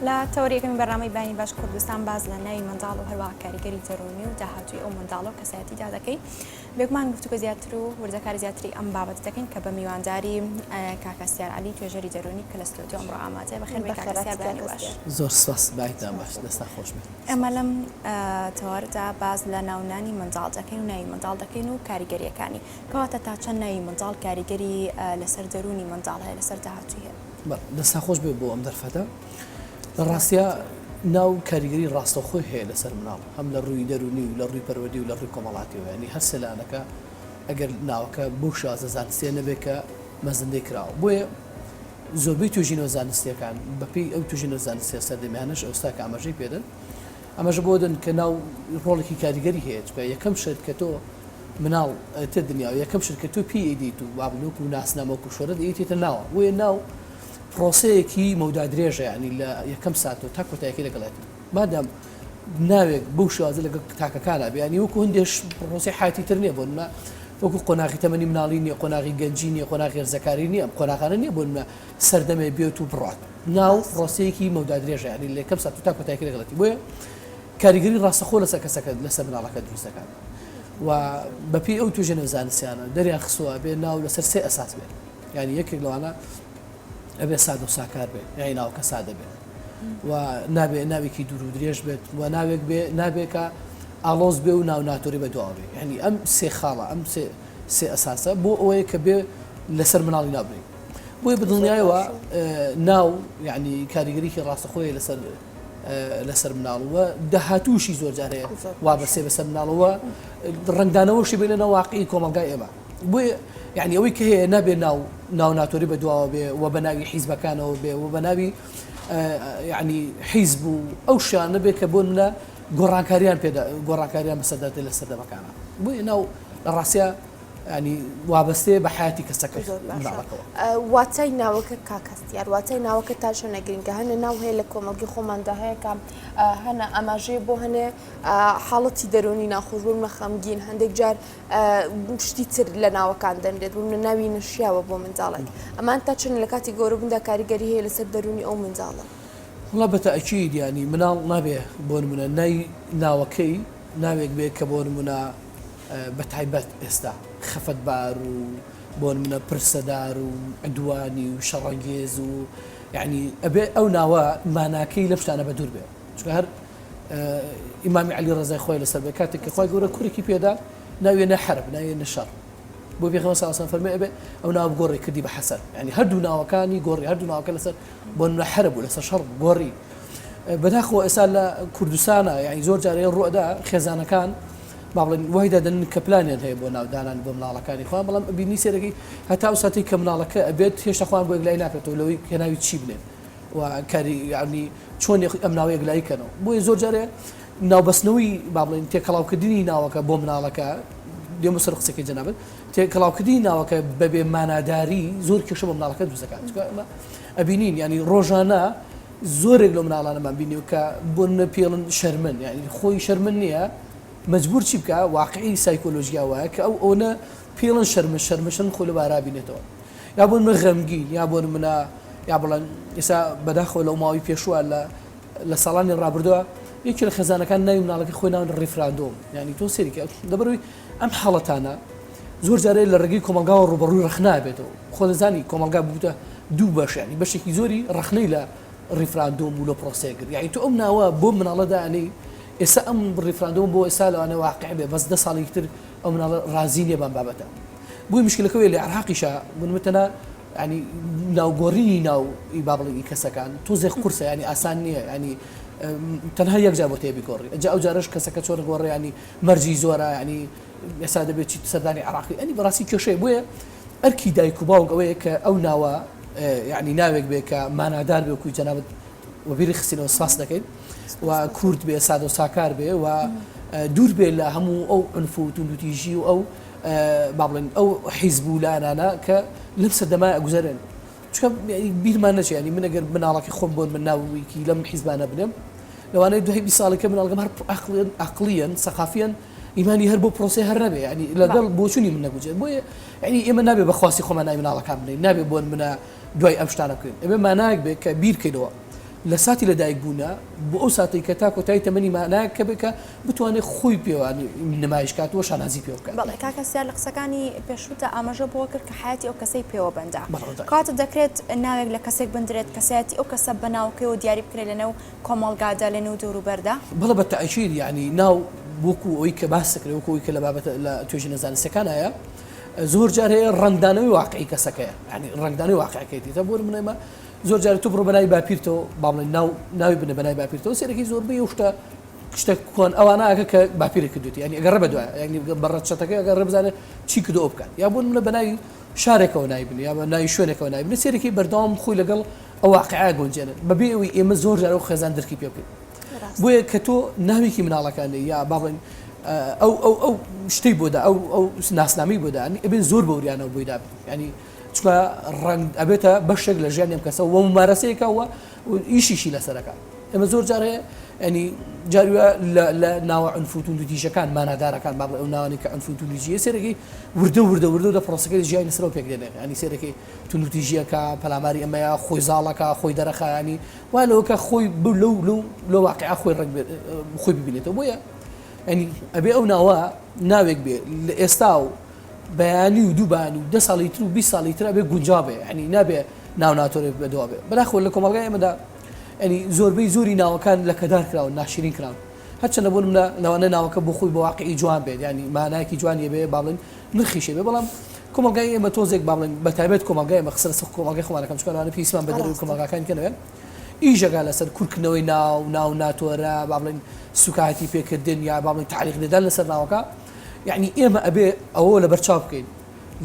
لە تەوەری یەکەمی بەرنامەی بانی باش کوردستان باس لە ناوی منداڵ و هەروەها کاریگەری دەروونی و داهاتووی ئەو منداڵە و کەسایەتیدا دەکەین. بێگومان گفتوگۆ زیاتر و وردەکاری زیاتری ئەم بابەتە دەکەین کە بە میوانداری کاک هەستیار عەلی توێژەری دەروونی کە لە ستۆدیۆ ئەمڕۆ ئامادەیە. بەخێر بێی کاک هەستیار، بەیانی باش. زۆر سپاس، بایتان باش، دەستان خۆش بێت. ئێمە لەم تەوەردا باس لە ناونانی منداڵ دەکەین و ناوی منداڵ دەکەین و کاریگەرییەکانی. کەواتە تا چەند ناوی منداڵ کاریگەری لەسەر دەروونی منداڵ هەیە، لەسەر داهاتووی هەیە؟ بەڵێ، دەستتان خۆش بێت بۆ ئەم دەرفەتە. لە ڕاستیا ناو کاریگەری ڕاستەوخۆی هەیە لەسەر مناڵ، هەم لە ڕووی دەروونی و لە ڕووی پەروەردی و لە ڕووی کۆمەڵاتیەوە، یانی هەر سێ لایەنەکە ئەگەر ناوەکە بەو شێوازە زانستیە نەبێت کە مەزندەی کراوە. بۆیە زۆربەی توێژینەوە زانستیەکان بەپێی ئەو توێژینەوە زانستیە سەردەمیانەش ئێستا کە ئاماژەی پێدەن ئاماژە بۆ دەن کە ناو ڕۆڵێکی کاریگەری هەیە، چونکە یەکەم شت کە تۆ مناڵ ئەتە دنیا و یەکەم شت کە تۆ پێی ئەیدەیت و با بڵێین وەکو ناسنامە وەکو شۆرەت ئەیتێتە ناوە، بۆیە ناو پرۆسەیەکی مەودا درێژە یانی لە یەکەم ساتەوە تا کۆتایەکەی لەگەڵیەتی مادام ناوێک بەو شێوازە لەگەڵ تاکەکانا بێ یانی وەکو هەندێک پرۆسەی حیاتی تر نییە بۆ نمونە وەکو قۆناغی تەمەنی مناڵی نییە قۆناغی گەنجی نییە قۆناغی هەرزەکاری نییە ئەم قۆناغانە نییە بۆ نمونە سەردەمێ بێت و بڕات ناو پرۆسەیەکی مەودا درێژە یانی لە یەکەم سات تا کۆتایەکەی لەگەڵیەتی بۆیە کاریگەری ڕاستەخۆ لەسەر کەسەکە لەسەر مناڵەکە دروست دەکات و بەپێی ئەو توێژینەوە زانستیانە دەریان خستووە بێ ناو لەسەر سێ ئەساس بێت یانی یەکێک لەوانە ئەبێ سادە و ساکار بێت یانی ناوەکە سادە بێت و نابێ ناوێکی دوور و درێژ بێت و ناوێک بێ نابێ کە ئاڵۆز بێ و ناو ناتۆری بە دواوە بێ یعنی ئەم سێ خاڵە ئەم سێ سێ ئەساسە بۆ ئەوەیە کە بێ لەسەر مناڵی ناو بنێین بۆیە بەدڵنیایەوە ناو یعنی کاریگەریی ڕاستەخۆیە لەسەر لەسەر مناڵ و داهاتووشی زۆر جار هەیە وابەستەیە بەسەر مناڵەوە ڕەنگدانەوەشی بێ لەناو واقعی کۆمەڵگای ئێمە بۆیە یعنی ئەوەی کە هەیە نابێ ناو ناو ناتۆری بە دواوە بێ و بە ناوی حیزبەکانەوە بێ و بە ناوی یعنی حیزب و ئەو شیانە بێ کە بۆ منە گۆڕانکاریان پێدا گۆڕانکاریان بەسەردا دێ لە سەردەمەکانە بۆیە ناو لە ڕاستیا ینی وابەستەیە بە حیاتی کەسەکە زۆر باشە مناڵەکەوە. واتای ناوەکە کاک هەستیار واتای ناوەکە تا چەنە گرنگە هەنێ ناو هەیە لە کۆمەڵگەی خۆماندا هەیە کە هەنە ئاماژەیە بۆ هەنێ حاڵەتی دەروونی ناخۆش بۆ منە خەمگین هەندێک جار شتی تر لە ناوەکان دەنرێت بۆ منە ناوی نەشیاوە بۆ منداڵێک ئەمان تا چەند لە کاتی گەورەبووندا کاریگەری هەیە لەسەر دەروونی ئەو منداڵە؟ وەڵا بە تەئکید یانی مناڵ نابێ بۆ نمونە نای ناوەکەی ناوێک بێ کە بۆ نمونە بە تایبەت ئێستا خەفەتبار و بۆ نمونە پرسەدار و عدوانی و شەڕەنگێز و یعنی ئەبێ ئەو ناوە ماناکەی لەم شتانە بە دوور بێ چونکە هەر ئیمامی عەلی ڕەزای خۆی لەسەر بێ کاتێک کە خوای گەورە کوڕێکی پێدا ناویە نە حەرب ناویە نە شەڕ بۆ پێغەمبەر صلی الله علیه و سلم فەرمی ئەبێ ئەو ناوە بگۆڕی کردی بە حەسەن یعنی هەردوو ناوەکانی گۆڕی هەردوو ناوەکە لەسەر بۆ نمونە حەرب و لەسەر شەڕ گۆڕی بەداخەوە ئێستا لە کوردستانە یعنی زۆر جارێ ڕوئدا خێزانەکان با بڵێن وای دادەنن کە پلانیان هەیە بۆ ناودانان بۆ مناڵەکانی خۆیان بەڵام بینی سێرەکەی هەتا ئەو ساتەی کە مناڵەکە ئەبێت هێشتا خۆیان بۆ یەکلایی ناکرێتەوە لەوەی کە ناوی چی بنێن و کاری یعنی چۆن ئەم ناوە یەکلایی کەنەوە بۆیە زۆر جارێ ناوبەستنەوەی با بڵێن تێکەڵاوکردنی ناوەکە بۆ مناڵەکە دێمە سەر قسەکەی جەنابت تێکەڵاوکردنی ناوەکە بەبێ ماناداری زۆر کێشە بۆ مناڵەکە دروست دەکات چونکە ئێمە ئەبینین یعنی ڕۆژانە زۆرێک لەو مناڵانەمان بینیوە کە بۆ نمونە پێڵن شەرمن یعنی خۆی شەرمن نییە مەجبور چی بکە واقعی سایکۆلۆژیا وایە کە ئەو ئەوەنە پێڵن شەرمن شەرمن شەرمن خۆی لە بارا بینێتەوە یا بۆ نمونە غەمگین یا بۆ نمونە یا بڵێن ئێستا بەداخەوە لەو ماوەی پێشووە لە لە ساڵانی ڕابردووە یەکێ لە خێزانەکان ناوی مناڵەکەی خۆی ناون ڕیفراندۆم یعنی تۆ سەیری کە لەبەرەوەی ئەم حاڵەتانە زۆر جارێ لە ڕێگەی کۆمەڵگاوە ڕووبەڕووی ڕەخنە بێتەوە خۆ دەزانی کۆمەڵگا بووتە دوو بەش یعنی بەشێکی زۆری ڕەخنەی لە ڕیفراندۆم و لە پرۆسەیە کرد یعنی تۆ ئەم ناوە بۆ مناڵە دانەی ئێستا ئەم ڕیفراندۆم بۆ ئێستا لەوانە واقع بێ بەس دە ساڵی تر ئەو مناڵە ڕازی نییە بەم بابەتە بۆی مشکلەکە وێ لە عێراقیشا بنمتەنە یانی ناو گۆڕینی ناو ی با بڵێین ی کەسەکان تۆزێک قورسە یانی ئاسان نییە یانی تەنها یەک جار بۆ تێ بیگۆڕی ئەجا ئەو جارەش کەسەکە چۆن گۆڕێ یانی مەرجی زۆرە یانی ئێستا دەبێت چیت سەردانی عراقی ئەنی بەڕاستی کێشەیە بۆیە ئەرکی دایک و باوک ئەوەیە کە ئەو ناوە یعنی ناوێک بێ کە مانادار بێ وەکوی جەنابت وەبیری خستینەوە سپاس دەکەین و کورد بێ سادە و ساکار بێ و دوور بێ لە هەموو ئەو عنف و توندوتیژی و ئەو با بڵێن ئەو حیزب و لایەنانە کە لەم سەردەمە ئەگوزەرێن چونکە بیرمان نەچێ ینی من ئەگەر مناڵەکەی خۆم بۆن من ناوێکی لەم حیزبانە بنێم لەوانەیە دوای 20 ساڵێکە مناڵەکەم هەر عەقڵیەن عەقڵیەن سەقافیەن ئیمانی هەر بۆ پرۆسەی هەر نەبێ ینی لەگەڵ بۆچوونی من نەگوجێت بۆیە ینی ئێمە نابێ بە خواستی خۆمان ناوی مناڵەکان بنێین نابێ بۆن منە دوای ئەم شتانە بکەین ئەبێ مانایەک بێ کە بیرکەینەوە. لە ساتی لەدایک بوونا بۆ ئەو ساتەی کە تا کۆتایی تەمەنی مانایەک هەبێت کە بتوانێت خۆی پێوە نمایش کات و شانازی پێوە بکات. بەڵێ کاک هەستیار لە قسەکانی پێشووتا ئاماژە بەوە کرد کە حەیاتی ئەو کەسەی پێوە بەندە. کەواتە دەکرێت ناوێک لە کەسێک بندرێت کەسایەتی ئەو کەسە بە ناوەکەیەوە دیاری بکرێت لەنێو کۆمەڵگادا لەنێو دەوروبەردا؟ بەڵێ بە تەئکید یانی ناو وەکوو ئەوەی کە باس دەکرێت وەکوو ئەوەی کە لە بابەتە لە توێژینە زانستیەکان هەیە زۆر جار هەیە ڕەنگدانەوەی واقعی کەسەکەیە یانی ڕەنگدانەوەی واقعەکەیەتی تا بۆ نمونە ئێمە زۆر جار تۆ بڕۆ بەلای باپیرتەوە با بڵێین ناو ناوی بنە بەلای باپیرتەوە سێرەکی زۆربەی ئەو شتە شتە کۆن ئەوانە ئەکە کە باپیرە کردوێتی یانی ئەگەڕێ بەدوای یانی بە ڕەچەتەکەی ئەگەڕێ بزانێت چی کردو ئەو بکات یا بۆ نمونە بەناوی شارێکەوە ناوی بنێ یا بە ناوی شوێنێکەوە ناوی بنێ سێرەکی بەردەوام خۆی لەگەڵ ئەو واقعە گونجێنێت بەبێ ئەوەی ئێمە زۆر جار ئەو خێزان درکی پێ بکەین بۆیە کە تۆ ناوێکی مناڵەکانی یا با بڵێن ئەو ئەو ئەو شتەی بۆدا ئەو ئەو ناسنامەی بۆدا ئەبێ زۆر بەوریانەوە بۆی دابنێ ینی چونکە ڕەنگ ئەبێتە بەشێک لە ژیانی ئەم کەسە و ممارەسەیەکە و ئیشیشی لەسەرەکە ئێمە زۆر جار هەیە ینی جاروە لە ناوە عنف و توندوتیژەکان مانادارەکان با بڵێ ئەو ناوانەی کە عنف و توندوتیژیە سێرەکەی وردە وردە وردە لە پرۆسەکەی ژیانی لەسەرەوە پێک دێنێ ینی سێرەکەی توندوتیژیەکە پەلاماری ئەمەیە خۆی زاڵەکە خۆی دەرەخە ینی وا لەوەکە خۆی لەو لەو لەو واقعە خۆی ڕەنگ خۆی ببینێتەوە بۆیە ینی ئەبێ ئەو ناوە ناوێک بێ لە ئێستا و بەیانی و دووبانی و دە ساڵی تر و 20 ساڵی تر ئەبێ گونجاو بێ یعنی نابێ ناو ناتۆرێ بەدوا بێ بەداخەوە لە کۆمەڵگای ئێمەدا یعنی زۆربەی زۆری ناوەکان لەکەدار کراون ناشرین کراون هەرچەندە بۆ نمونە لەوانەیە ناوەکە بۆ خۆی بە واقعی جوان بێت یعنی مانایەکی جوانی بێ با بڵێن نرخیشی بێ بەڵام کۆمەڵگای ئێمە تۆزێک با بڵێن بە تایبەت کۆمەڵگای ئێمە قسە لەسەر کۆمەڵگای خۆمان دەکەم چونکە لەوانەیە پێویستمان بە دەرەوەی ڕاستە. کۆمەڵگاکانی کە نەبێ ئیشەکە لەسەر کورتکردنەوەی ناو ناو ناتۆرە با بڵێن سوکایەتی پێکردن یا با بڵێن تەعلیق لێدان لەسەر ناوەکە یەعنی ئێمە ئەبێ ئەوە لەبەر چاو بکەین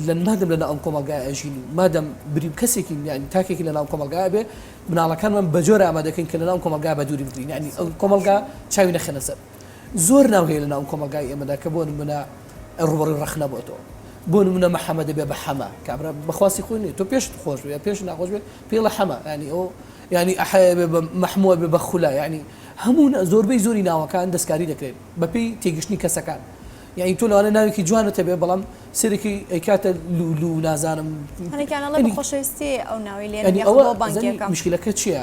لە مادەم لەناو ئەم کۆمەڵگایە ئەژین و مادەم بریم کەسێکین یانی تاکێکی لەناو کۆمەڵگا ئەبێ مناڵەکانمان بە جۆرە ئامادەکەین کە لەناو کۆمەڵگا بە دووری بگرین یانی ئەو کۆمەڵگا چاوی نەخەنە سەر زۆر ناو هەیە لەناو کۆمەڵگای ئێمەدا کە بۆ نمونە ڕووبەڕووی ڕەخنە بۆتەوە بۆ نمونە محەممەد دەبێ بە حەمە کابرا بەخواستی خۆی نیە تۆ پێشت خۆش بێ پێش ناخۆش بێ پێڵە حەمە ینی ئەو ینی ئەحەیە بێ بە مەحمووە بێ بە خولا ینی هەموو زۆربەی زۆری ناوەکان دەستکاری دەکرێن بەپێی تێگەشتنی کەسەکان یانی تۆ لەوانەیە ناوێکی جوانت هەبێ بەڵام سەرێکی ئەیکاتە لولو نازانم هەنێکیان ئەڵێ بە خۆشەویستی ئەو ناوەی لێنم یانی یاخود ئەوە بۆ زانی بانگیەکەم. مشکلەکە چییە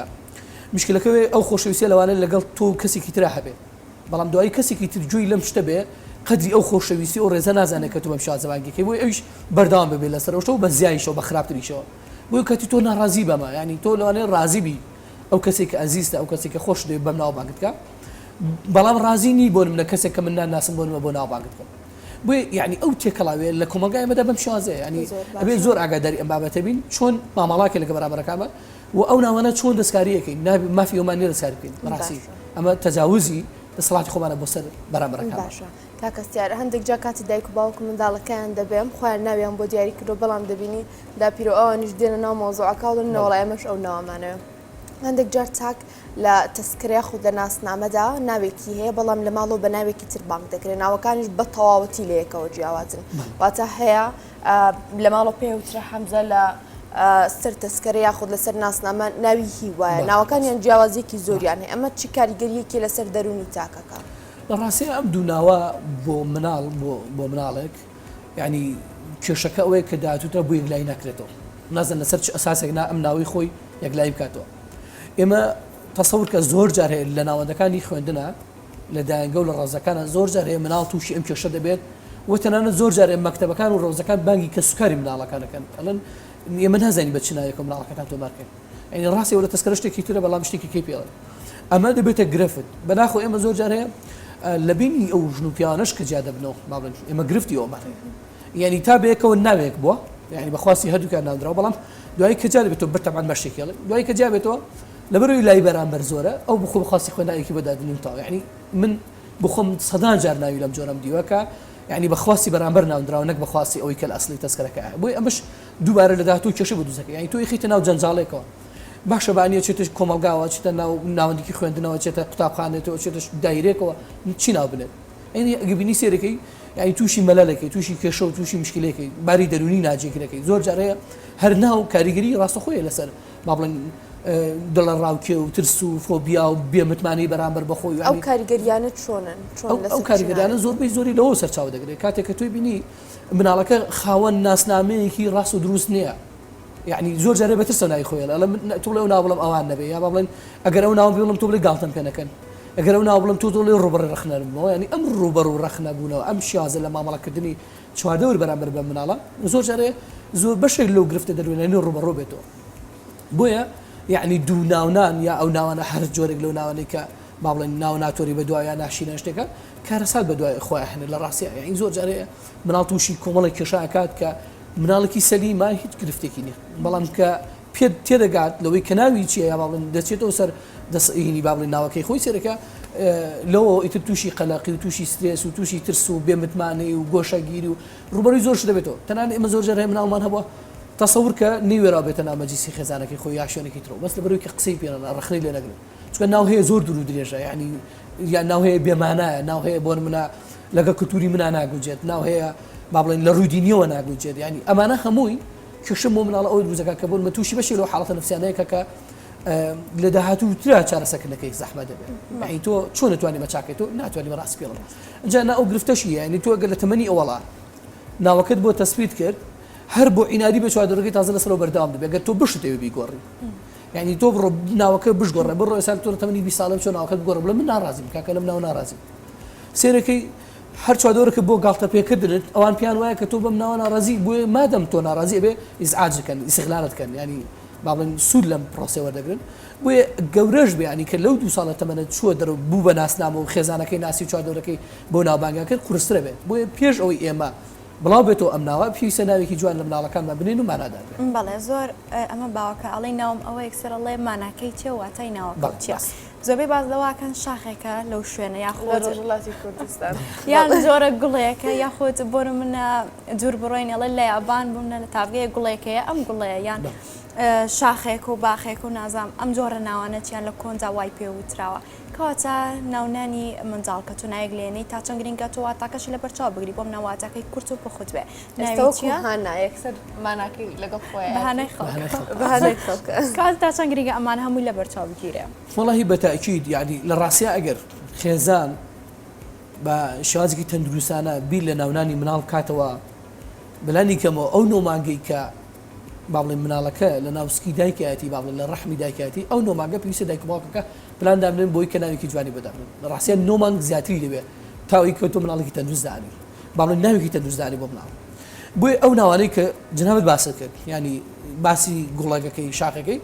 مشکلەکە وێ ئەو خۆشەویستیە لەوانەیە لەگەڵ تۆ و کەسێکی ترا هەبێ بەڵام دوایی کەسێکی تر گوێی لەم شتە بێ قەدری ئەو خۆشەویستی ئەو ڕێزە نازانێت کە تۆ بەم شێوازە بانگیەکەی بۆیە ئەویش بەردەوام ببێ لەسەر ئەو شتە و بە زیایشەوە بە خراپتریشەوە بۆیە کاتی تۆ ناڕازی بەمە یانی تۆ لەوانەیە ڕازی بی ئەو کەسێک کە ئەزیزتە ئەو کەسێک کە خۆشت دەوێت بەم ناوە بانگت کا بەڵام ڕازی نی بۆ نمونە کەسێک کە من ناناسم بۆ نمونە بۆ ناو بانگت بکەم بۆیە یعنی ئەو تێکەڵاویە لە کۆمەڵگای ئێمەدا بەم شێوازەیە یعنی ئەبێ زۆر ئاگاداری ئەم بابەتە بین چۆن مامەڵاکە لەگە بەرامبەرەکانمان و ئەو ناوانە چۆن دەستکاریەکەین نابێ مافی ئەومان نیە دەستکاری بکەین بەڕاستی ئەمە تەجاوزی دەسەڵاتی خۆمانە بۆ سەر بەرامبەرەکانمان. باشە کاک هەستیار هەندێک جار کاتی دایک و باوک منداڵەکەیان دەبێ خۆیان ناویان بۆ دیاری کردووە بەڵام دەبینی داپیرە و ئەوانیش دێنە ناو مەوزوعەکە و دەڵێن نەوەڵا ئێمەش ئەو ناوەمانەوێ هەندێک جار تاک لە تەسکرە یاخود لە ناسنامەدا ناوێکی هەیە بەڵام لە ماڵەوە بە ناوێکی تر بانگ دەکرێت ناوەکانیش بە تەواوەتی لە یەکەوە جیاوازن واتە هەیە لە ماڵەوە پێ وترە حەمزە لە سەر تەسکەرە یاخود لەسەر ناسنامە ناوی هی وایە ناوەکانیان جیاوازیەکی زۆریان هەیە ئەمە چی کاریگەریەکی لەسەر دەروونی تاکەکە؟ لە ڕاستیا ئەم دوو ناوە بۆ مناڵ بۆ مناڵێک یعنی کێشەکە ئەوەیە کە داهاتووترا بۆ یەکلایی ناکرێتەوە نازن لەسەر چ ئەساسێک نا ئەم ناوەی خۆی یەکلایی بکاتەوە ئێمە تەسەور کە زۆر جار هەیە لە ناوەندەکانی خوێندنە لە دایەنگە و لە ڕەوزەکانە زۆر جار هەیە مناڵ تووشی ئەم کێشە دەبێت و تەنانەت زۆر جار هەیە مەکتەبەکان و ڕەوزەکان بانگی کەسوکاری مناڵەکان دەکەن ئەڵێن ئێمە نازانین بە چ ناوێکەوە مناڵەکەتان تۆمار بکەین یعنی ڕاستی ئەوە لە تەسکەرە شتێکی ترە بەڵام شتێکی کەی پێڵێن ئەمە دەبێتە گرفت بەداخەوە ئێمە زۆر جار هەیە لە بینی ئەو ژن و پیاوانەش کە جیا دەبنەوە با بڵێن ئێمە گرفتی ئەومان هەیە یعنی تا بەیەکەوە ناوێک بووە یعنی بەخواستی هەردووکیان ناونراوە بەڵام دوایی کە جیا دەبێتەوە بەتەبعەن بەشێکی ئەڵێ دوایی کە جیا بێتەوە لەبەرەوەی لای بەرامبەر زۆرە ئەو بخۆ بەخواستی خۆی ناوێکی بۆ دادنین تاوە یعنی من بخۆم سەدان جار ناوی لەم جۆرەم دیوە کە یعنی بەخواستی بەرامبەر ناونراوە نەک بەخواستی ئەوەی کە لە ئەسڵی تەسکەرەکە بۆیە ئەمەش دووبارە لە داهاتوو کێشە بۆ دروست دەکەی یعنی تۆ ئەیخەیتە ناو جەنجاڵێکەوە باشە با نیە چێتە کۆمەڵگاوە چێتە ناو ناوەندێکی خوێندنەوە چێتە قوتابخانێتەوە چێتە دایرێکەوە چی ناو بنێت یعنی ئەگە بینی سێرەکەی یعنی تووشی مەلەلەکەی تووشی کێشە و تووشی مشکلەکەی باری دەروونی ناجێگرەکەی زۆر جارەیە هەر ناو کاریگەری ڕاستەخۆیە لەسەر با بڵێن دڵە ڕاوکێ و ترس و فۆبیا و بێمتمانەی بەرامبەر بەخۆی ئەو کاریگەریانە چۆنن ئەو کاریگەریانە زۆربەی زۆری لەوە سەرچاوە دەگرێت کاتێک کە تۆی بینی مناڵەکە خاوەن ناسنامەیەکی ڕاست و دروست نییە. یعنی زۆر جارێ بەترسە ناوی خۆی ئەڵێ من تۆ بڵێ ئەو ناو بڵێم ئەوان نەبێ یا با بڵێن ئەگەر ئەو ناوم بڵێم تۆ بڵێ گاڵتەم پێ نەکەن ئەگەر ئەو ناو بڵێم تۆ بڵێ ڕووبەڕووی ڕەخنە ببمەوە یعنی ئەم ڕووبەڕوو ڕەخنە بوونەوە ئەم شێوازە لە مامەڵەکردنی چواردەور بەرامبەر بە مناڵە زۆر جارێ زۆر بەشێک لەو گرفتە دەروونیانەی ڕووبەڕوو بێتەوە بۆیە یعنی دوو ناونان یا ئەو ناوانە هەر جۆرێک لەو ناوانەی کە با بڵێن ناو ناتۆری بە دوای یا ناشینە شتێکە کارەسات بە دوای خۆیان هێنێت لە ڕاستیا یعنی زۆر جارێ مناڵ تووشی کۆمەڵێک کێشە ئەکات کە مناڵێکی سەلیمە هیچ گرفتێکی نییە بەڵام کە پێت تێدەگات لەوەی کە ناوی چییە یا با بڵێن دەچێتەوە سەر دەسەینی با بڵێن ناوەکەی خۆی سەرەکە لەوە ئیتر تووشی قەلەقی و تووشی سترێس و تووشی ترس و بێمتمانەی و گۆشەگیری و ڕووبەرووی زۆر شت دەبێتەوە تەنانەت ئێمە زۆر جار هەیە مناڵمان هەبووە تەسەور کە نەیوێرا بێتە ناو مەجلیسی خێزانەکەی خۆی یا شوێنێکی ترەوە بەس لەبەرەوەی کە قسەی پێ نەڵێن ڕەخنەی لێ نەگرن چونکە ناو هەیە زۆر دوور و درێژە یعنی یان ناو هەیە بێمانایە ناو هەیە بۆ نمونە لەگەڵ کلتوری منا ناگونجێت ناو هەیە با بڵێن لە ڕووی دینیەوە ناگونجێت یعنی ئەمانە هەمووی کێشە بۆ مناڵە ئەوەی دروست دەکات کە بۆ نمونە تووشی بەشێک لەو حاڵەتە نفسیانەیە کە کە لە داهاتوو ترا چارەسەکردنەکەی زەحمەت دەبێت یعنی تۆ چۆن دەتوانی بە چاکەی تۆ ناتوانانی بە ڕاستی پێڵم جا نا ئەو گرفتەشی یعنی تۆ ئەگەر لە تەمەنی ئەوەڵا ناوەکەت بۆ تەسبیت کرد هەر بۆ عینادی بێ چواردەورەکەی تازە لەسەرەوە بەردەوام دەبێت گەر تۆ بشتەوێ بیگۆڕی یعنی تۆ بڕۆ ناوەکە بشگۆڕێ بڕۆ ئێستا تۆ لە تەمەنی 20 ساڵە بچۆ ناوەکەت بگۆڕە بڵێ من ناڕازیم کاکە لەم ناوە ناڕازیم سێرەکەی هەر چواردەورەکە بۆ گاڵتە پێکردنت ئەوان پێیان وایە کە تۆ بەم ناوە ناڕازی بۆیە مادەم تۆ ناڕازی ئەبێ ئیزعاج بکەن ئیسغلالت کەن ینی با بڵێن سوود لەم پرۆسەیە وەردەگرن بۆیە گەورەش بێ ینی کە لەو دوو ساڵە تەمەنە چووە دەرەوە بوو بە ناسنامە و خێزانەکەی ناسی و چواردەورەکەی بۆ ناوبانگیان کرد قورسترە بێت بۆیە پێش ئەوەی ئێمە بڵاو بێتەوە ئەم ناوە پێویستە ناوێکی جوان لە مناڵەکانمان بنێین و مانادار بێت. بەڵێ زۆر ئەمە باوە کە ئەڵێی ناوم ئەوە یەکسەر ئەڵێ ماناکەی چیە و واتای ناوەکەو چیە زۆربەی باس لەوە ئەکەن شاخێکە لەو شوێنە لە یاخود ڕۆژهەڵاتی کوردستان یان جۆرە گوڵێکە یاخود بۆ نمونە دوور بڕۆین ئەڵێ لە یابان بووم لە تاڤگەیەک گوڵێک هەیە ئەم گوڵەیە یان شاخێک و باخێک و نازام ئەم جۆرە ناوانە چیان لە کۆندا وای پێ وتراوە کەواتە ناونانی منداڵ کە تۆ ناوێک لێنەی تا چەند گرنگە تۆ واتاکەشی لەبەرچاو بگری بۆم ناواتەکەی کورت و پوخت بێ ئێستا وەکو هانا یەکسەر ماناکەی لەگەڵ خۆیان بەهانای خەڵک بەهانای خەڵک کەواتە تا چەند گرنگە ئەمانە هەمووی لەبەرچاو بگیرێ. وەڵاهی بە تەئکید یەعنی لە ڕاستیا ئەگەر خێزان بە شێوازێکی تەندروستانە بیر لە ناونانی مناڵ بکاتەوە بەلانی کەمەوە ئەو نۆ مانگەی کە با بڵێین مناڵەکە لە ناو سکی دایکایەتی با بڵێن لە ڕەحمی دایکایەتی ئەو نۆ مانگە پێویستە دایک و باوکەکە پلان دابنێن بۆی کە ناوێکی جوانی بۆ دابنێن لە ڕاستیا نۆ مانگ زیاتری دەوێت تا ئەوەی کە تۆ مناڵێکی تەندروست دانێی با بڵێن ناوێکی تەندروست دانێ بۆ مناڵ بۆیە ئەو ناوانەی کە جەنابت باست کرد یانی باسی گوڵەکەکەی شاخەکەی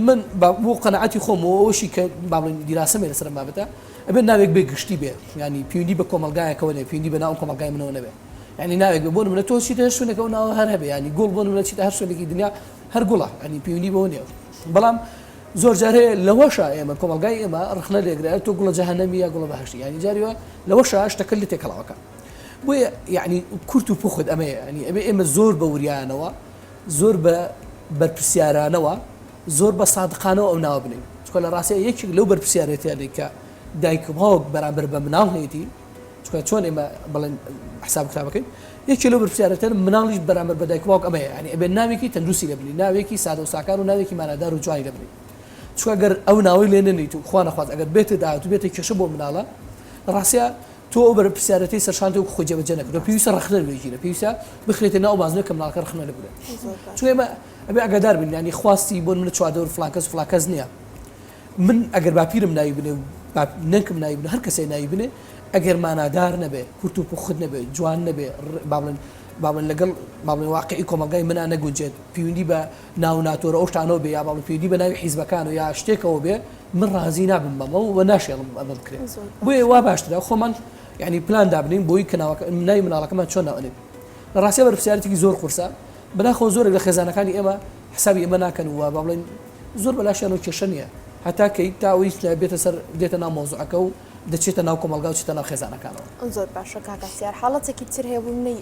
من بۆ قەناعەتی خۆم و ئەوەشی کە با بڵێن دیراسەم هەیە لەسەر ئەم بابەتە ئەبێت ناوێک بێ گشتی بێ یانی پەیوەندی بە کۆمەڵگایەکەوە نەبێ پەیوەندی بە ناو کۆمەڵگای منەوە نەبێ یانی ناوێک بێ بۆ نمونە تۆ چیتە هەر شوێنێک ئەو ناوە هەر هەبێ یانی گوڵ بۆ نمونە چیتە هەر شوێنێکی دنیا هەر گوڵە یانی پەیوەندی بەوە نییە بەڵام زۆر جار هەیە لەوەشا ئێمە کۆمەڵگای ئێمە ڕەخنە لێگرە تۆ گوڵە جەهەنەمی یا گوڵە بەهەشتی یانی جاری وایە لەوەشا شتەکە لێ تێکەڵاوەکە بۆیە یعنی کورت و پوخت ئەمەیە یعنی ئەبێ ئێمە زۆر بە وریانەوە زۆر بە بەرپرسیارانەوە زۆر بە سادقانەوە ئەو ناوە بنێین چونکە لە ڕاستیا یەکێک لەو بەرپرسیارێتیانەی کە دایک و باوک بەرامبەر بە مناڵ هەیەتی چونکە چۆن ئێمە بڵێن حساب کتاب بکەین یەکێ لەو بەرپرسیارێتیانە مناڵیش بەرامبەر بە دایک و باوک ئەمەیە یعنی ئەبێ ناوێکی تەندروستی لێ بنێی ناوێکی سادە و ساکار و ناوێکی مانادار و جوانی لێ بنێی چونکە گەر ئەو ناوەی لێ نەنێیت و خوا نەخواست ئەگەر بێتە داهاتوو بێتە کێشە بۆ مناڵە لە ڕاستیا تۆ ئەو بەرپرسیارێتیەی سەرشانتە وەکو خۆی جێبەجێ نەکردووە پێویستە ڕەخنە لێ بگیرێت پێویستە بخرێتە ناو بازنەوە کە مناڵەکە ڕەخنە لێ بگرێت چونکە ئێمە ئەبێ ئاگادار بین یانی خواستی بۆ نمونە چواردەور فڵان کەس و فڵان کەس نییە من ئەگەر باپیرم ناوی بنێ و نەنکم ناوی بنێ هەر کەسێ ناوی بنێ ئەگەر مانادار نەبێ کورت و پوخت نەبێ جوان نەبێ با بڵێن با بڵێن لەگەڵ با بڵێن واقعی کۆمەڵگای منا نەگونجێت پەیوەندی بە ناو ناتۆرە ئەو شتانەوە بێ یا با بڵێن پەیوەندی بە ناوی حیزبەکان و یا شتێکەوە بێ من ڕازی نابم بەمە و ناشێڵم ئەمە بکرێت بۆیە وا باشترە خۆمان یعنی پلان دابنین بۆی کە ناوەکە ناوی مناڵەکەمان چۆن ناونێن لە ڕاستیا بەرپرسیارێتێکی زۆر قورسە بەداخەوە زۆرێک لە خێزانەکانی ئێمە حسابی ئێمە ناکەن و با بڵێن زۆر بەلاشیانەوە کێشە نییە هەتا کەی تا ئەوەی بێتە سەر دێتە ناو مەوزوعەکە و دەچێتە ناو کۆمەڵگا و چێتە ناو خێزانەکانەوە. زۆر باشە کاک هەستیار حاڵەتێکی تر هەیە بۆ منە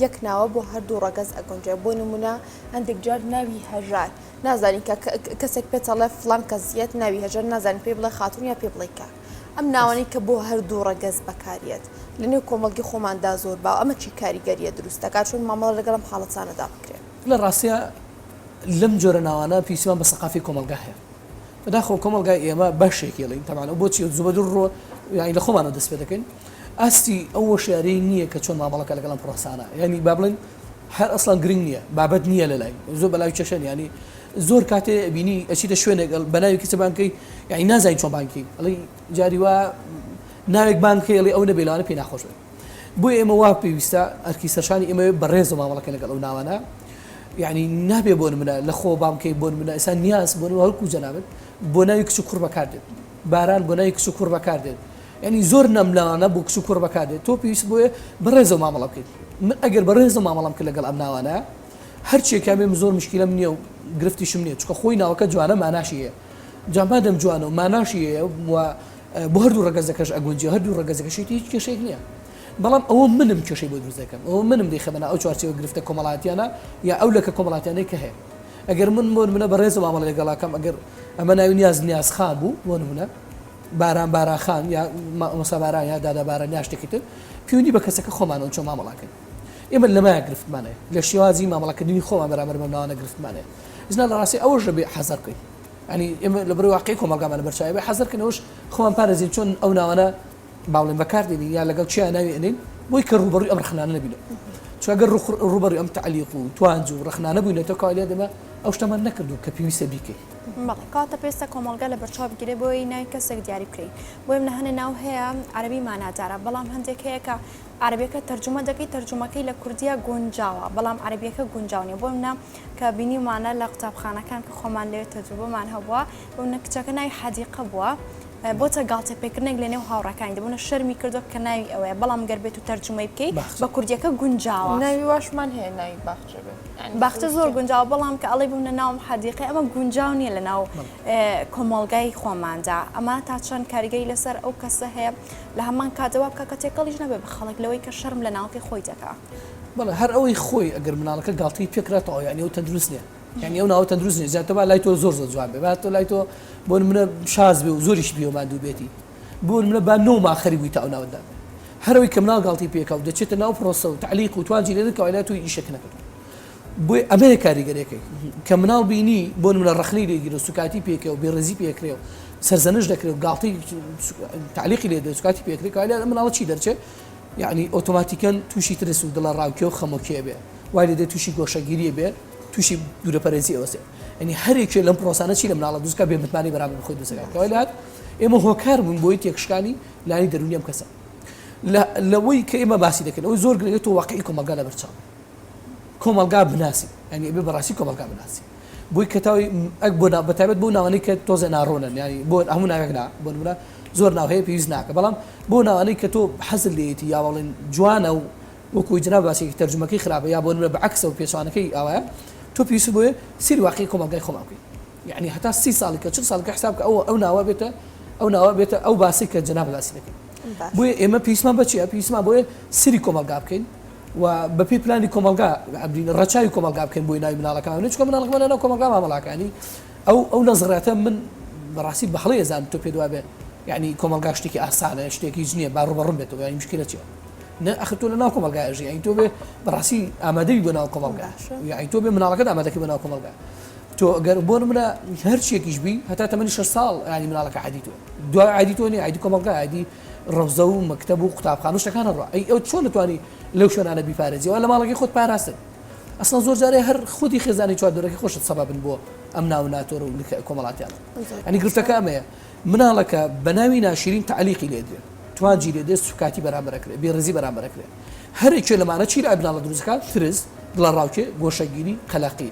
یەک ناوە بۆ هەردوو ڕەگەز ئەگونجێ بۆ نمونە هەندێک جار ناوی هەژار نازانی کە کەسێک پێت ئەڵێ فڵان کەس یەت ناوی هەژار نازانی پێی بڵێ خاتون یا پێی بڵێ کاک ئەم ناوانەی کە بۆ هەردوو ڕەگەز بەکاریەت لەنێو کۆمەڵگەی خۆماندا زۆر باوە ئەمە چی کاریگەریە دروست دەکات چۆن مامەڵە لەگەڵ ئەم حاڵەتانەدا بکرێت؟ لە ڕاستیا لەم جۆرە ناوانە پێویستیمان بە سەقافی کۆمەڵگا هەیە. بەداخەوە کۆمەڵگای ئێمە بەشێکی ئەڵێین تەبعەن ئەو بۆچی زوو بە دوور ڕۆ یانی لە خۆمانەوە دەست پێ دەکەین ئاستی ئەو هۆشیاریی نییە کە چۆن مامەڵەکە لەگەڵ ئەم پرۆسانە یانی با بڵێین. هەر ئەسڵەن گرنگ نییە بابەت نییە لە لای زۆر بەلای کێشە نییە یانی زۆر کاتێ بینی ئەچیتە شوێنێک بەناوی کەسە بانکەی یانی نازانی چۆن بانکی ئەڵێ جاری وا ناوێک بانکەی ئەڵێ ئەو نەبێ لەوانە پێی ناخۆش بێت بۆیە ئێمە وا پێویستە ئەرکی سەرشانی ئێمە بەڕێز و مامەڵەکە لەگەڵ ئەو ناوانە یعنی نابێ بۆ نمونە لە خۆ بامکەی بۆ نمونە ئێستا نیاز بۆ هەرکو جەنابت بۆ ناوی کچ و کوڕ بەکار دێت باران بۆ ناوی کچ و کوڕ بەکار دێت یعنی زۆر نەم لەوانە بۆ کچ و کوڕ بەکار دێت تۆ پێویست بۆیە بەڕێزەوە مامەڵە بکەیت من ئەگەر بەڕێزەوە مامەڵەم کرد لەگەڵ ئەم ناوانە هەرچیەکیان بێ من زۆر مشکیلەم نییە و گرفتیشم نییە چونکە خۆی ناوەکە جوانە ماناشی هەیە جا مادەم جوانە و ماناشی هەیە و بۆ هەردوو ڕەگەزەکەش ئەگونجێ هەردوو ڕەگەزەکەشی هیچ کێشەیەک نییە بەڵام ئەوە منم کێشەی بۆ دروست دەکەم ئەوە منم دەیخەمە ناو ئەو چوارچێوە گرفتە کۆمەڵایەتیانە یا ئەو لەکە کۆمەڵاتیانەی کە هەیە ئەگەر من بۆ نمونە بەڕێز مامەڵە لەگەڵاکەم ئەگەر ئەمە ناوی نیاز نیازخان بوو بۆ نمونە باران باران خان یا مامۆستا باران یا دادا باران یا شتێکی تر پەیوەندی بە کەسەکە خۆمانەوە چۆن مامەڵاکەین ئێمە لەمایە گرفتمان هەیە لە شێوازی مامەڵەکردنی خۆمان بەرامبەر بەم ناوانە گرفتمان هەیە ژنا لە ڕاستی ئەوەش دەبێ حەزەر بکەین ینی ئێمە لە بەرەی واقعی کۆمەڵگامان لەبەرچاوی بێ حەزەر کەین ئەوەش خۆمان پارێزین چۆن ئەو ناوانە با بڵێن بەکار دێنین یا لەگەڵ چیا ناوی ئەنین بۆی کە ڕووبەڕووی ئەم ڕەخنانە نەبینەوە چونکە گەر ڕووبەڕووی ئەم تەعلیق و توانج و ڕەخنانە بووینەتەوە کەوا لێ ئێمە ئەو شتەمان نەکردوو کە پێویستە بیکەین. بەڵێ کەواتە پێویستە کۆمەڵگا لەبەرچاو بگیرێت بۆی ناوی کەسێک دیاری بکرێت بۆیە منە هەنێ ناو هەیە عەرەبی مانادارە بەڵام هەندێک هەیە کە عەرەبیەکە تەرجومە دەکەی تەرجومەکەی لە کوردیا گونجاوە بەڵام عەرەبیەکە گونجاو نیە بۆ منە کە بینیومانە لە قوتابخانەکان کە خۆمان لەوێ تەجروبەمان هەبووە بۆ منە کچەکە ناوی حەدیقە بووە بۆتە گاڵتە پێکردنێک لە نێو هاوڕێکانی دەبوونە شەرمی کردووە کە ناوی ئەوەیە بەڵام گەر بێت و تەرجومەی بکەی بە کوردیەکە گونجاوە. ناوی واشمان هەیە ناوی باخچە بێ. باخچە زۆر گونجاوە بەڵام کە ئەڵێی بوونە ناوم حەدیقەی ئەمە گونجاو نییە لە ناو کۆمەڵگای خۆماندا ئەمە تا چەند کاریگەری لەسەر ئەو کەسە هەیە لە هەمان کاتدا وا بکا کە تێکەڵیش نەبێ بە خەڵک لەوەی کە شەرم لە ناوەکەی خۆی دەکا. بەڵێ هەر ئەوەی خۆی ئەگەر مناڵەکە گاڵتەی پێکرا تەواو یانی ئەو تەندروست نییە. یانی ئەو ناوە تەندروست نیە زیاتر با لای تۆ زۆر زۆر جوان بێ با تۆ لای تۆ بۆ نمونە شاز بێ و زۆریش پێوە ماندوو بێتی بۆ نمونە با نۆ مانگ خەریک بوویتە ئەو ناوەت دابێ هەرەوەی کە مناڵ گاڵتەی پێکا و دەچێتە ناو پرۆسە و تەعلیق و توانجی لێ دەکا لای تۆ ئیشێک نەکردووە بۆیە ئەمەیە کاریگەریەکەی کە مناڵ بینی بۆ نمونە ڕەخنەی لێگیرە و سوکاتی پێکرێ و بێڕێزی پێکرێ و سەرزەنش دەکرێ و گاڵتەی تەعلیقی لێ دەکرێ سوکاتی پێکرێ کە لای مناڵە چی دەرچێ یعنی ئۆتۆماتیکەن تووشی ترس و دڵەڕاوکێ و خەمۆکێ بێ وای لێ دێ تووشی گۆشەگیری بێ تووشی دوورەپەرێزی ئەوەسێ یعنی هەر یەکێ لەم پرۆسانە چی لە مناڵە دروست کا بێ متمانەی بەرامبەر بە خۆی دروست دەکات کەوای لات ئێمە هۆکار بووین بۆی تێکشکانی لانی دەروونی ئەم کەسە لەوەی کە ئێمە باسی دەکەین ئەوەی زۆر گرنگە تۆ واقعی کۆمەڵگا لەبەرچاو کۆمەڵگا بناسی یعنی ئەبێ بەڕاستی کۆمەڵگا بناسی بۆی کە تاوی ئەک بۆ بەتایبەت بۆ ناوانەی کە تۆزێ ناڕۆنن یعنی بۆ هەموو ناوێک نا بۆ نمونە زۆر ناو هەیە پێویست ناکە بەڵام بۆ ناوانەی کە تۆ حەزت لێیەتی یا بەڵێن جوانە و وەکو جناب باسی کرد تەرجومەکەی خراپە یا بۆ نمونە بە عەکسە و پێچەوانەکەی ئاوایە تۆ پێویستت بۆیە سەیری واقعی کۆمەڵگای خۆمان بکەی یعنی هەتا سی ساڵی کە چل ساڵ کە حساب کە ئەو ئەو ناوە بێتە ئەو ناوە بێتە ئەو باسی کە جناب باسی دەکەی بۆیە ئێمە پێویستمان بە چیە پێویستمان بۆیە سری کۆمەڵگا بکەین و بەپێی پلانی کۆمەڵگا ئەبرین ڕەچاوی کۆمەڵگا بکەین بۆی ناوی مناڵەکان چونکە مناڵەکەمان لەناو کۆمەڵگا مامەڵاکانی ئەو ئەو نەزڕاتە من بەڕاستی بە هەڵەی ئەزانم تۆ پێت وابێ یعنی کۆمەڵگا شتێکی ئاسانە شتێکی هیچ نییە با ڕووبەڕووم بێتەوە یعنی مشکلە چییە نە ئەخر تۆ لە ناو کۆمەڵگا ئەژی یعنی تۆ بێ بەڕاستی ئامادەی بۆ ناو کۆمەڵگا یعنی تۆ بێ مناڵەکەت ئامادەکەی بۆ ناو کۆمەڵگا تۆ گەر بۆ نمونە هەر چیەکیش بی هەتا تەمەنی 6 ساڵ یعنی مناڵەکە عادی تۆ دوای عادی تۆ نیە عادی کۆمەڵگا عادی ڕەوزە و مەکتەب و قوتابخانە و شتەکانە ڕۆ ئەی ئەو چۆن دەتوانی لەو شوێنانە بیپارێزیەوە لە ماڵەکەی خۆت پاراستن ئەسڵەن زۆر جارێ هەر خودی خێزانی چواردەورەکەی خۆشت سەبەبن بۆ ئەم ناو ناتۆرە و کۆمەڵاتیانە ئەنی گرفتەکە ئەمەیە مناڵەکە بە ناوی ناشرین تەعلیقی لێ درێ توانجی لێ دێ سوکاتی بەرامبەر ئەکرێ بێڕێزی بەرامبەر ئەکرێ هەر یەکێ لەمانە چی لای مناڵە دروست دەکات ترس دڵەڕاوکێ گۆشەگیری قەلەقی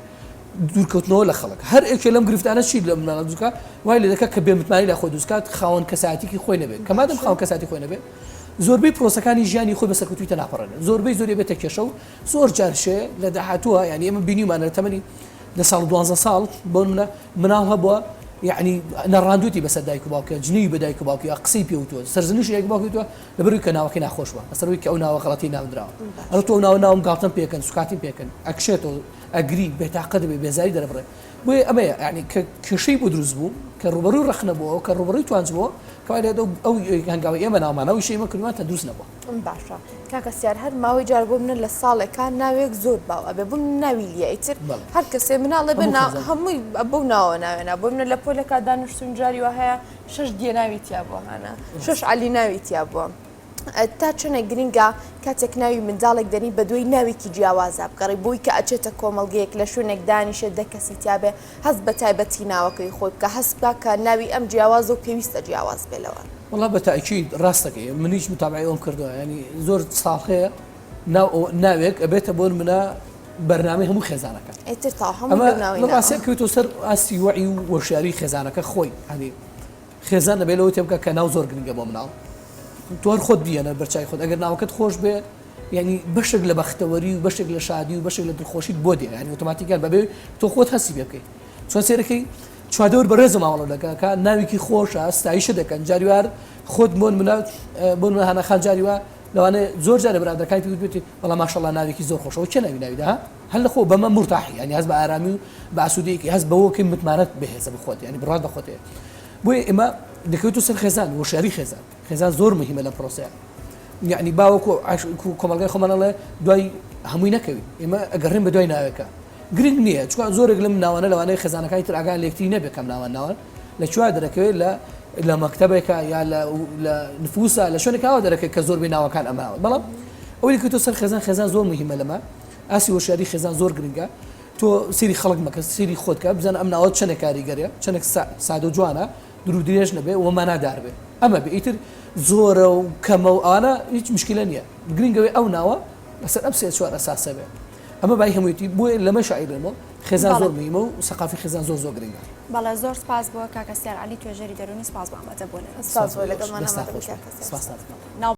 دوورکەوتنەوە لە خەڵک هەر یەکێ لەم گرفتانە چی لە مناڵە دروست دەکات وای لێ دەکات کە بێ متمانەی لای خۆی دروست کات خاوەن کەسایەتیکی خۆی نەبێت کە مادەم خاوەن کەسایەتی خۆی نەبێت زۆربەی پرۆسەکانی ژیانی خۆی بە سەرکەوتووی تێناپەڕێنێت زۆربەی زۆری بێتە کێشە و زۆر جار شێ لە داهاتووە یانی ئێمە بینیومانە لە تەمەنی دە ساڵ و دوانزە ساڵ بۆ نمونە مناڵ هەبووە یعنی نەڕاندوێتی بەسەر دایک و باوکە جنێوی بە دایک و باوکی یا قسەی پێ وتووە سەرزنشی دایک و باوکی وتووە لەبەرئەوەی کە ناوەکەی ناخۆش بووە لەسەر ئەوەی کە ئەو ناوە غەڵەتی ناونراوە ئەڵێ تۆ ئەو ناوە ناوم گاڵتەم پێکەن سوکاتیم پێکەن ئەکشێتەوە ئەگری بێتاقەت دەبێ بێزاری دەرەبڕێ بۆیە ئەمەیە یعنی کە کێشەی بۆ دروست بوو کە ڕووبەڕووی ڕەخنە بووەوە کە ڕووبەڕووی توانج بووە کەوای لێ ئەو هەنگاوی ئێمە ناومانە ئەو ئیشەی ئێمە کردوومان تەندروست نەبووە. باشە کاکە سیار هەر ماوەی جار بۆ منە لە ساڵێکا ناوێک زۆر باو ئەبێ بۆ من ناوی لیە ئیتر هەر کەسێ مناڵێ بێ هەمووی بەو ناوە ناوێنا بۆ منە لە پۆلێکا دانیشتون جاری وا هەیە شەش دیە ناوی تیا بووە هانا شەش عەلی ناوی تیا بووە. تا چەنێک گرنگە کاتێک ناوی منداڵێک دەنی بەدوای ناوێکی جیاوازا بگەڕێی بۆی کە ئەچێتە کۆمەڵگەیەک لە شوێنێک دانیشێت دە کەسی تیابێ هەست بە تایبەتی ناوەکەی خۆی بکا هەست بکا کە ناوی ئەم جیاوازە و پێویستە جیاواز بێ لەوان. وەڵا بە تەئکید ڕاست دەکەی منیش متابعەی ئەوم کردووە یانی زۆر ساڵ هەیە ناو ناوێک ئەبێتە بۆ نمونە بەرنامەی هەموو خێزانەکە ئیتر تەواو هەموو لەو ناوەی ئەمە لە ڕاستیا بکەوێتەوە سەر ئاستی وەعی و هۆشیاری خێزانەکە خۆی یانی خێزان دەبێت لەوە تێبگا کە ناو زۆر گرنگە بۆ مناڵ تۆ هەر خۆت بیەنە بەرچوی خۆت ئەگەر ناوەکەت خۆش بێ یعنی بەشێک لە بەختەوەری و بەشێک لە شادی و بەشێک لە دڵخۆشیت بۆ دێ یعنی ئۆتۆماتیکیان بەبێ تۆ خۆت هەستی پێ بکەیت چۆن سێرەکەی چواردەور بەڕێزە مامەڵە دەکا کە ناوێکی خۆشە ستایشە دەکەن جاریوار خۆت بۆن منە بۆن منە هەنەخان جاریوە لەوانەیە زۆر جارە برادەکانی پێ وتبێتی وەڵا ماشەڵڵا ناوێکی زۆر خۆشەوە کێ ناوی ناویدا ها هەر لە خۆ بەمە مورتاحی یعنی هەست بە ئارامی و بە ئاسوودەیەکی هەست بەوە کەی متمانەت بەهێزە بە خۆت یعنی بڕوات بە خۆت هەیە بۆیە ئێمە دەکەوێتە سەر خێزان هۆشیاری خێزان خێزان زۆر مهمە لەم پرۆسەیە یعنی باوەکو کۆمەڵگای خۆمان ئەڵێ دوای هەمووی نەکەوین ئێمە ئەگەڕێن بە دوای ناوێکە گرنگ نییە چونکە زۆرێک لەم ناوانە لەوانەیە خێزانەکانی تر ئاگایان لە یەکتری نەبێت کام ناوان ناوان لە کوێ دەرەکەوێت لە لە مەکتەبێکە یا لە لە نفوسە لە شوێنێکەوە دەرەکەوێت کە زۆربەی ناوەکان ئەمە بەڵام ئەوەی کە تۆ سەر خێزان خێزان زۆر مهمە لەمە ئاسی هۆشیاری خێزان زۆر گرنگە تۆ سری خەڵک مەکە سری خۆت کە بزانە ئەم ناوە چەندێک کاریگەرە چەندێک سادە و جوانە دوور و درێژ نەبێ و مانادار بێ ئەمە بێ ئیتر زۆرە و کەمە و ئەوانە هیچ مشکلە نییە گرنگەوەی ئەو ناوە لەسەر ئەم سێ چوار ئەساسە بێ ئەمە بای هەموویەتی بۆیە لەمەش ئەیڵێمەوە خێزان زۆر مهمە و سەقافی خێزان زۆر زۆر گرنگە. بەڵێ زۆر سپاس بۆ کاک هەستیار عەلی توێژەری دەروونی سپاس بۆ ئامادە بوونت. سپاس بۆ لەگەڵمان ئامادە بووی کاک هەستیار. سپاس. ناو.